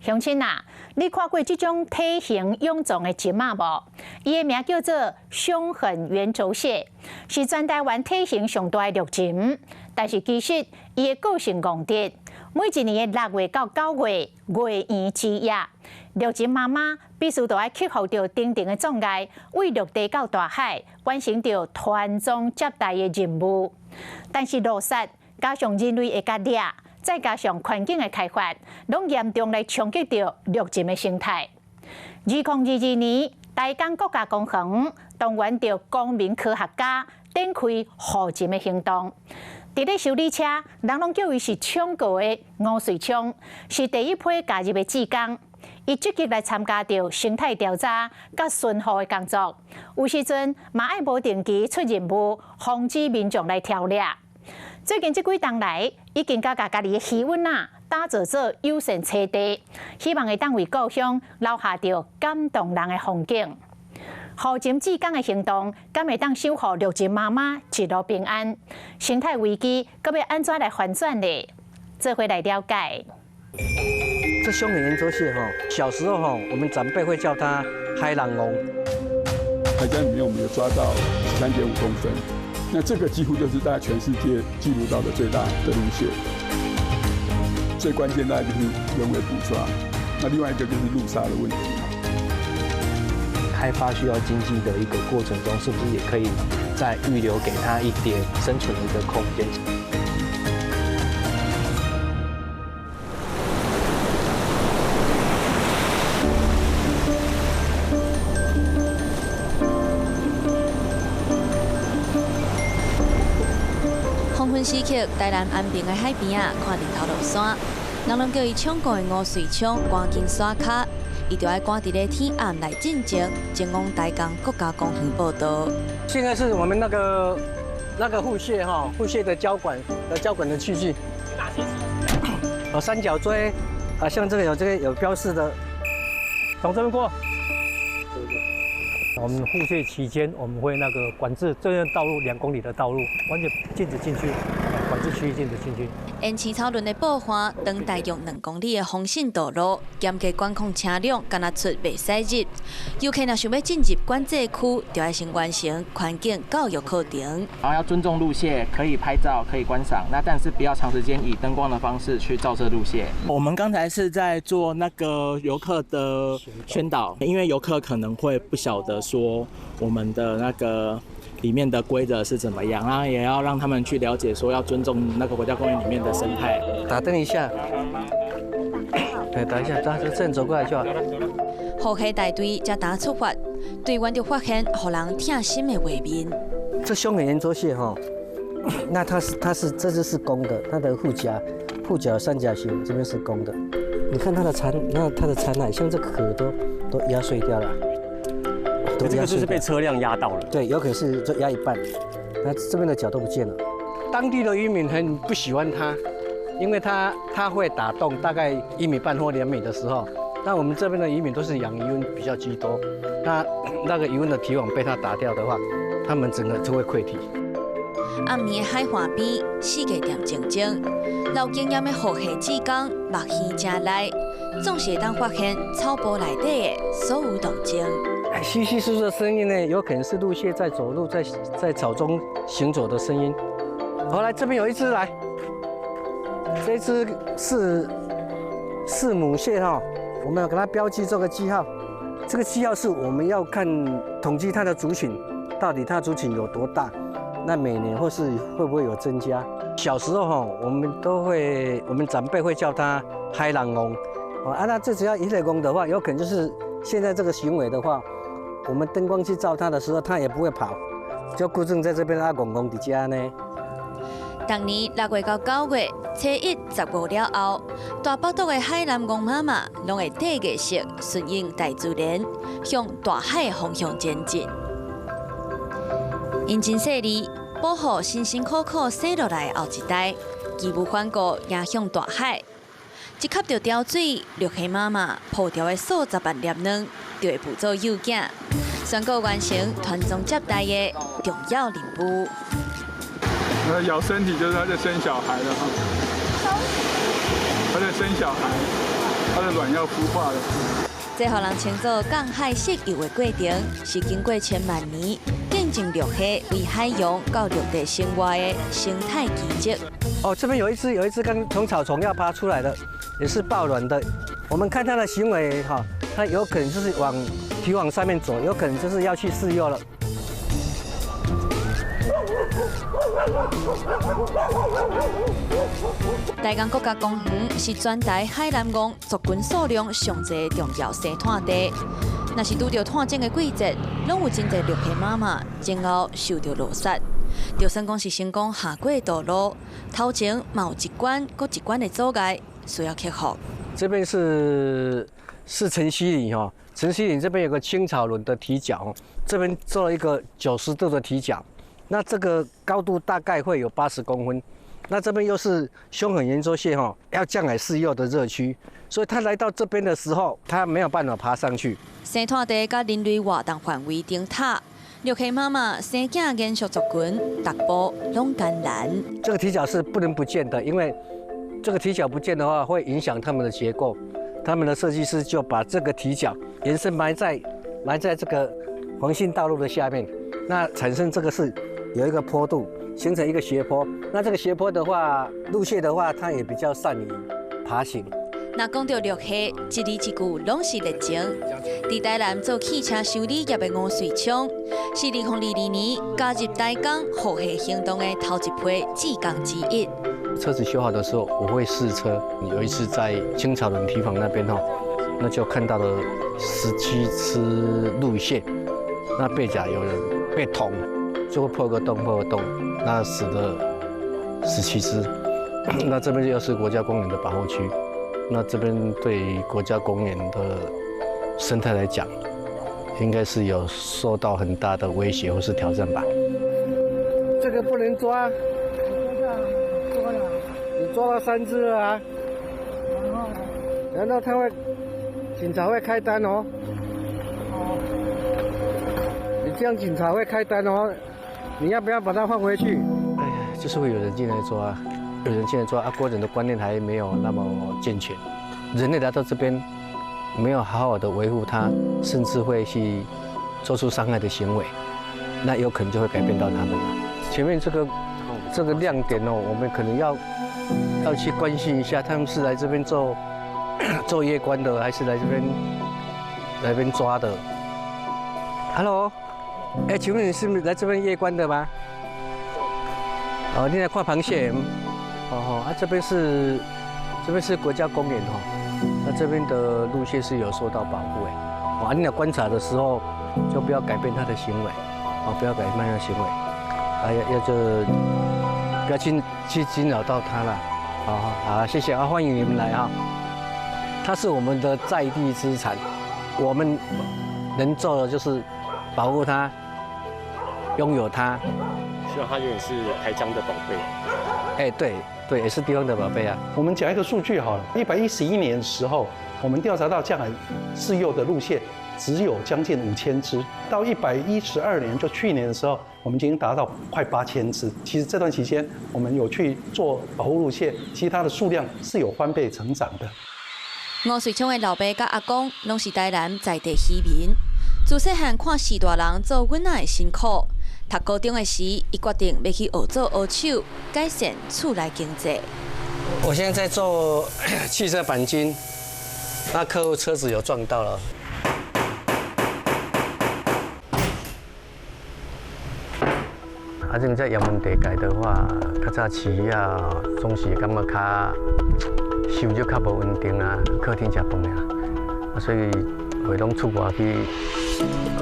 鄉親啊，你看過這種體型臃腫的鱚仔無？伊的名叫做凶狠圓軸蟹，是全台灣體型上大的陸鱚。但是其實伊的個性戇直，每一年的6月到9月月圓之夜，陸鱚媽媽必須著愛克服著重重的障礙，對陸地到大海完成著傳宗接代的任務。但是路殺加上人類的共掠，再加上環境的開發，攏嚴重來衝擊著陸鱚的生態。2022年，台江國家公園動員著公民科學家展開護鱚的行動。佇咧修理車，人攏叫伊是搶過的吳瑞昌，是第一批加入的志工。伊積極來參加著生態調查佮巡護的工作。有時陣嘛愛無定期出任務，防止民眾來偷掠。最近這幾冬來，已經共家己的魚塭仔打造做友善棲地，希望會當為故鄉留下著感動人的風景。護鱚志工的行動，敢會當守護陸鱚媽媽一路平安？生態危機，閣欲按怎來翻轉呢？做伙來了解。這凶狠圓軸蟹哈，小時候哈，我們長輩會叫它海南鰻。海江裡面我們有抓到13.5公分。那這個幾乎就是在全世界記錄到的最大的陸蟹。最關鍵大概就是人為捕抓，那另外一個就是路殺的問題。開發需要經濟的一個過程中，是不是也可以再預留給他一點生存的一個空間？黃昏時刻，台南安平的海邊仔，看日頭落山，人攏叫伊搶過的吳瑞昌，趕緊刷跤，伊就愛趕佇咧天暗來進前，前往台江國家公園報到。現在是我們那個護蟹哈，護蟹的膠管的器具。哪些器具？有三角錐，啊，像這個有這個有標示的，從這邊過。我們護蟹期間，我們會那個管制這段道路2公里的道路，完全禁止進去，管制區域禁止進去。沿青草崙的布環，長大約2公里的防汛道路，嚴格管控車輛，敢若出袂使入。遊客若想欲進入管制區，就愛先完成環境教育課程。然後要尊重陸蟹，可以拍照，可以觀賞，那但是不要長時間以燈光的方式去照射陸蟹。我們剛才是在做那個遊客的宣導，因為遊客可能會不曉得說我們的那個裡面的規則是怎麼樣，然後也要讓他們去了解，說要尊重那個國家公園裡面的生態。打燈一下，對，打一下，打這樣走過來就好。護蟹大隊才剛出發，隊員就發現予人疼心的畫面。這凶狠圓軸蟹哈，那它是這隻是公的，它的腹甲三角形這邊是公的。你看它的殘，那它的殘骸，像這殼都壓碎掉了。這個就是被車輛壓到了。對，有可能是就壓一半，那這邊的腳都不見了。當地的漁民很不喜歡它，因為它會打洞，大概1.5米或2米的時候，那我們這邊的漁民都是養魚塭比較居多，那個魚塭的提網被它打掉的話，他們整個就會潰堤。暗暝的海岸邊，四界恬靜靜，老經驗的護蟹志工目耳誠利，總是會當發現草埔內底的所有動靜。稀稀疏疏的聲音呢，有可能是陸蟹在走路，在草中行走的聲音。好，來這邊有一隻來，這隻是母蟹哈，我們要給它標記這個記號。這個記號是我們要看統計它的族群，到底它族群有多大，那每年或是會不會有增加？小時候哈，我們都會，我們長輩會叫它海南鰻。啊，那這只要一類鰻的話，有可能就是現在這個行為的話。我們燈光去照它的時候，它也不會跑，就固定在這邊啊，戇戇佇遮呢。逐年6月到9月，初一十五了後，大腹肚的海南鰻媽媽攏會綴月色，順應大自然，向大海方向前進。𪜶真細膩，保護辛辛苦苦生落來的後一代，義無反顧迎向大海。一吸著潮水，陸蟹媽媽抱著的數十萬粒卵，就會孵做幼囝，宣告完成傳宗接代的重要任務。咬身體就是他在生小孩了哈，他在生小孩。它的卵要孵化了。這予人稱做降海釋幼的過程，是經過千萬年見證陸蟹為海洋到陸地生活的生態奇蹟。哦，這邊有一隻，有一隻剛從草叢要爬出來的，也是抱卵的。我們看它的行為，哈，它有可能就是往堤網上面走，有可能就是要去釋幼了。台江國家公園是全台海南鵪族群數量上濟的重要生態地。若是拄著旱種的季節，攏有真濟陸蟹媽媽前後受著落殺。就算講是成功下過道路，頭前嘛有一關閣一關的阻礙需要克服。這邊是晨曦嶺哈，晨曦嶺這邊有個青草輪的堤腳，這邊做了一個90度的堤腳。那這個高度大概會有80公分，那這邊又是凶狠圓桌蟹哈，要降海釋幼的熱區，所以它來到這邊的時候，它沒有辦法爬上去。生態地佮人類活動範圍頂塔，陸蟹媽媽生囝延續族群，逐步攏艱難。這個堤腳是不能不見的，因為這個堤腳不見的話，會影響他們的結構。他們的設計師就把這個堤腳延伸埋在這個黃線道路的下面，那產生這個是。有一個坡度，形成一個斜坡。那這個斜坡的話，陸蟹的話，它也比較善於爬行。若講到陸蟹，一字一句攏是熱情。佇台南做汽車修理業的吳瑞昌，是2022年加入台江護蟹行動的頭一批志工之一。車子修好的時候，我會試車。有一次在青草輪堤防那邊吼，那就看到了17隻陸蟹，那背甲有人被捅。就會破個洞，破個洞，那死了17隻。那這邊又是國家公園的保護區，那這邊對國家公園的生態來講，應該是有受到很大的威脅或是挑戰吧。這個不能抓。你抓到3隻了啊？難道他會警察會開單哦？你這樣警察會開單哦。你要不要把它放回去？哎呀，就是會有人進來抓，有人進來抓啊。國人的觀念還沒有那麼健全，人類來到這邊，沒有好好的維護它，甚至會去做出傷害的行為，那有可能就會改變到他們了。前面這個亮點哦，我們可能要去關心一下，他們是來這邊做夜觀的，還是來這邊抓的？Hello。哎，請問你是來這邊夜觀的嗎？哦，你來看螃蟹。哦吼，啊，這邊是國家公園吼，那這邊的陸蟹是有受到保護的。哦，啊，你來觀察的時候，就不要改變它的行為，哦，不要改變它的行為，啊，要就不要去驚擾到它了。好好好，謝謝啊，歡迎你們來哈。它是我們的在地資產，我們能做的就是保護它。擁有它，希望它永遠是台江的寶貝。哎，對對，也是地方的寶貝啊。我們講一個數據好了，111年的時候，我們調查到降海釋幼的陸蟹只有將近5000隻，到112年，就去年的時候，我們已經達到快8000隻。其實這段期間，我們有去做保護陸蟹，其實它的數量是有翻倍成長的。吳瑞昌的老爸佮阿公攏是台南在地漁民，自細漢看序大人做阮仔的辛苦。讀高中的時，伊決定欲去學做烏手，改善厝內經濟。我現在在做汽車鈑金，那客戶車子有撞到了。啊，這個在鹽埕地界的話，較早飼魚仔總是感覺較收入較無穩定啊，靠天吃飯爾，啊，所以會攏出外去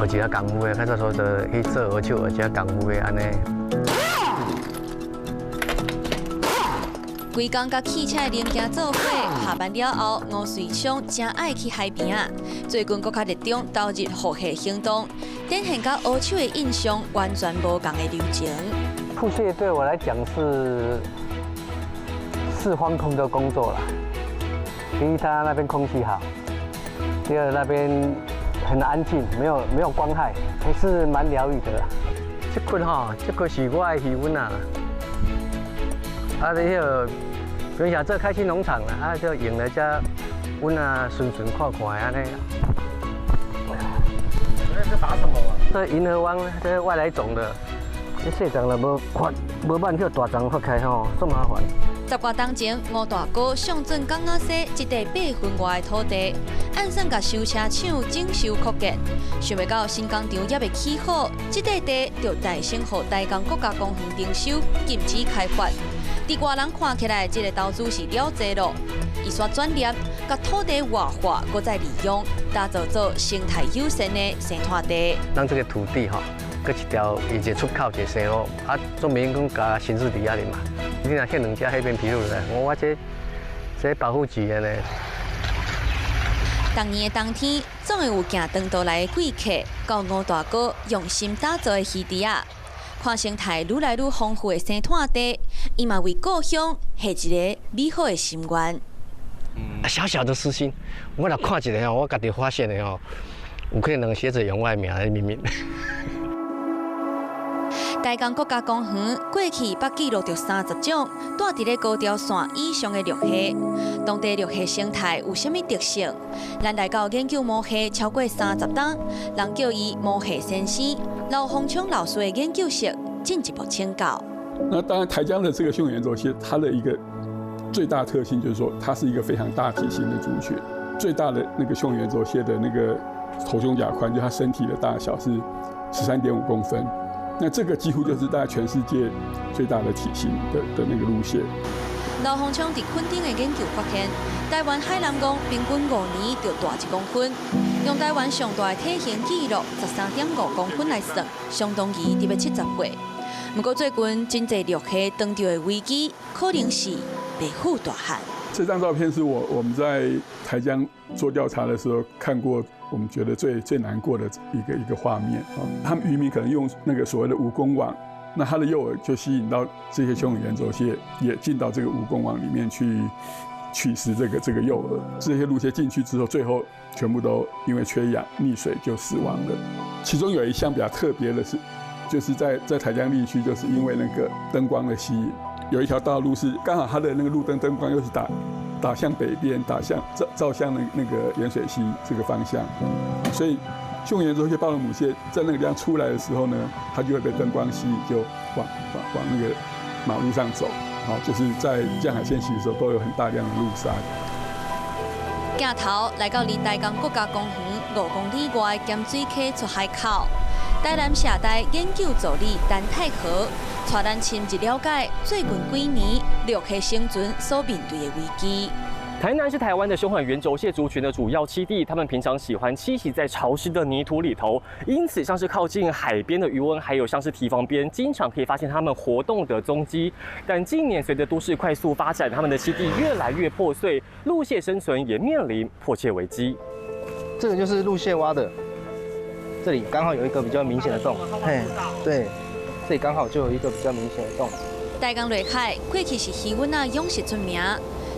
學一下功夫的，較早說就去做烏手，學一下功夫的按呢。規工佮汽車零件做伙，下班了後，吳瑞昌誠愛去海邊仔。最近閣較熱衷投入護蟹行動，展現佮烏手的印象完全無仝的流程。護蟹對我來講是放空的工作啦。第一，它那邊空氣好；第二，那邊很安靜，沒有光害，還是蠻療癒的啦。這塊吼，這塊是我的魚塭啊。啊，你彼個平常做開心農場啦，啊，就用來遮阮啊顺顺看看按呢。这是打什么？这银河湾这外来种的，这细丛了无发，无慢予大丛发开吼，足麻烦。十外冬前，吴大哥上准港仔西这块8分外的土地，按算共修车厂整修扩建，想袂到新工厂犹未起好，这块地就代先予台江国家公园征收，禁止开发。伫外人看起来，这个投资是了济咯。伊煞转念，共土地活化，阁再利用，打造做生态友善的生态地。咱这个土地吼，阁一条一个出口一个生路，啊，总袂用讲共闲置伫遐哩嘛。你若见两只黑面琵鹭来，我这保护局的呢。逐年的冬天，总会有行长途来的贵客到吴大哥用心打造的鱼池仔，看生态愈来愈丰富的生态地，伊嘛为故乡下一个美好的心愿。小小的私心，我若看一个吼，我家己发现的吼，有可能两个学者用我的名来命名。台江国家公园过去捌记录著30种蹛伫咧高潮线以上的陆蟹，当地陆蟹生态有啥物特性？咱来到研究魔蟹超过30冬，人叫伊魔蟹先生刘宏昌老师的研究室进一步请教。那当然，台江的这个凶狠圆轴蟹，它的一个最大特性就是说，它是一个非常大体型的族群。最大的那个凶狠圆轴蟹的那个头胸甲宽，就它身体的大小是13.5公分。那这个几乎就是大概全世界最大的体型的那个陆蟹。刘宏昌伫垦丁的研究发现，台湾海南鵪平均5年就大1公分，用台湾上大的体型记录13.5公分来算，相当于伫欲70岁。毋过最近真济陆蟹当著的危机，可能是袂赴大汉。这张照片是我们在台江做调查的时候看过，我们觉得最最难过的一个画面啊。他们渔民可能用那个所谓的蜈蚣网，那它的诱饵就吸引到这些凶狠圆轴蟹也进到这个蜈蚣网里面去取食这个诱饵。这些陆蟹进去之后，最后全部都因为缺氧溺水就死亡了。其中有一项比较特别的是，就是在台江地区，就是因为那个灯光的吸引。有一条道路是刚好它的那个路灯灯光又是打向北边，打向照照向那个盐水溪这个方向，所以凶狠圆轴蟹抱龙母蟹在那个地方出来的时候呢，它就会被灯光吸引，就往那个马路上走，好，就是在江海迁徙的时候都有很大量的路杀。镜头来到离台江国家公园5公里外的咸水溪出海口，台南社大研究助理陈泰和带咱深入了解最近几年陆蟹生存所面对的危机。台南是台湾的凶狠圆轴蟹族群的主要栖地，它们平常喜欢栖息在潮湿的泥土里头，因此像是靠近海边的鱼塭，还有像是堤防边，经常可以发现它们活动的踪迹。但近年随着都市快速发展，它们的栖地越来越破碎，陆蟹生存也面临迫切危机。这个就是陆蟹挖的，这里刚好有一个比较明显的洞，嘿，对。这里刚好就有一个比较明显的洞。台江内海过去是鱼塭仔养殖出名，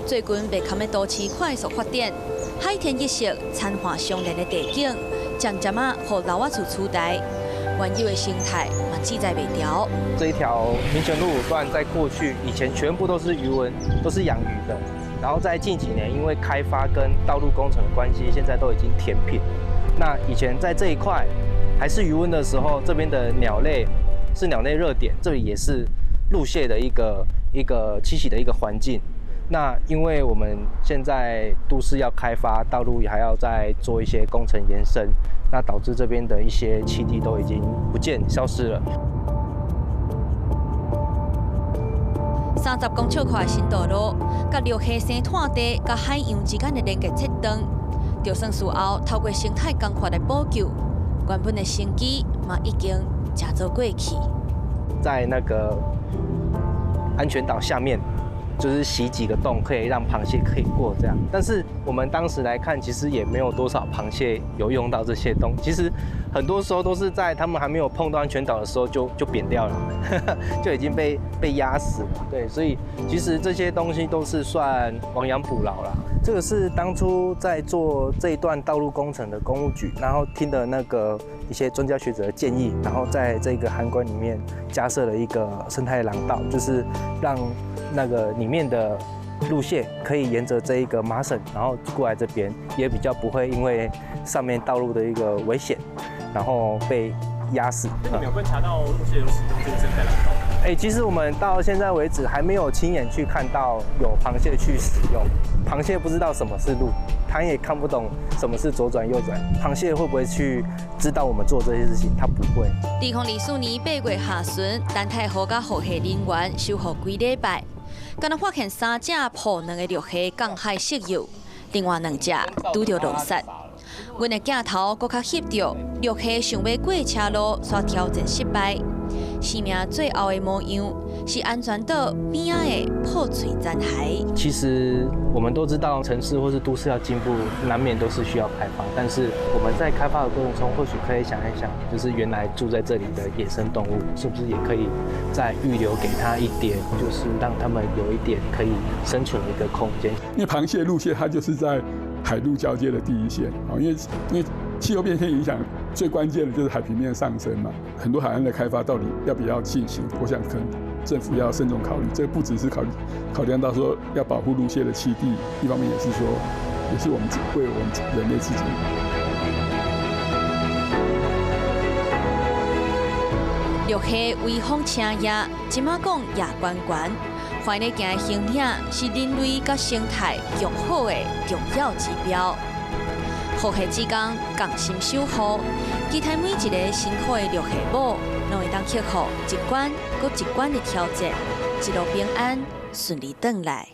最近袂堪的都市快速发展，海天一色、残画相连的地景，渐渐仔予楼仔厝取代，原有的生态嘛志在袂牢。这一条民权路五段在过去以前全部都是鱼塭，都是养鱼的。然后在近几年因为开发跟道路工程的关系，现在都已经填平。那以前在这一块还是鱼塭的时候，这边的鸟类是鸟类热点，这里也是陆蟹的一个栖息的一个环境。那因为我们现在都市要开发道路，还要再做一些工程延伸，那导致这边的一些栖地都已经不见消失了。 30公尺宽的新道路，共陆蟹生态地佮海洋之间的连结切断，就算事后透过生态工法来补救，原本的生机嘛已经成做过去。在那个安全岛下面，就是洗几个洞，可以让螃蟹可以过这样。但是我们当时来看，其实也没有多少螃蟹有用到这些洞。其实很多时候都是在他们还没有碰到安全岛的时候就扁掉了，就已经被压死了。对，所以其实这些东西都是算亡羊补牢了。这个是当初在做这一段道路工程的工务局，然后听的那个一些专家学者的建议，然后在这个涵管里面加设了一个生态廊道，就是让那个里面的陆蟹可以沿着這一個麻繩，然後過來這邊，也比較不會因為上面道路的一個危險，然後被壓死。那你們有觀察到陸蟹有使用這個生態廊道？哎，其實我們到現在為止還沒有親眼去看到有螃蟹去使用。螃蟹不知道什麼是路，它也看不懂什麼是左轉右轉。螃蟹會不會去知道我們做這些事情？它不會。2024年8月下旬，陳太和佮護蟹人員守護幾禮拜，敢若發現三隻抱卵的陸蟹降海釋幼，另外兩隻拄著落殺。阮的鏡頭閣較翕著陸蟹想欲過車路，煞挑戰失敗。生命最後的模樣是安全島邊仔的破碎殘骸。其實我們都知道，城市或是都市要進步，難免都是需要開發。但是我們在開發的過程中，或許可以想一想，就是原來住在這裡的野生動物，是不是也可以再預留給它一點，就是讓他們有一點可以生存的一個空間。因為螃蟹、陸蟹，它就是在海陸交接的第一線啊，因為氣候變遷影響最關鍵的就是海平面上升嘛，很多海岸的開發到底要不要進行？我想可能政府要慎重考慮。這不只是考量到說要保護陸蟹的棲地，一方面也是說，也是我們為我們人類自己。陸蟹威風車夜，這馬講夜關關，橫咧行的身影是人類佮生態共好的重要指標。護蟹志工仝心守護，期待每一个辛苦的陸蟹母，攏會當克服一關閣一關的挑戰，一路平安順利轉來。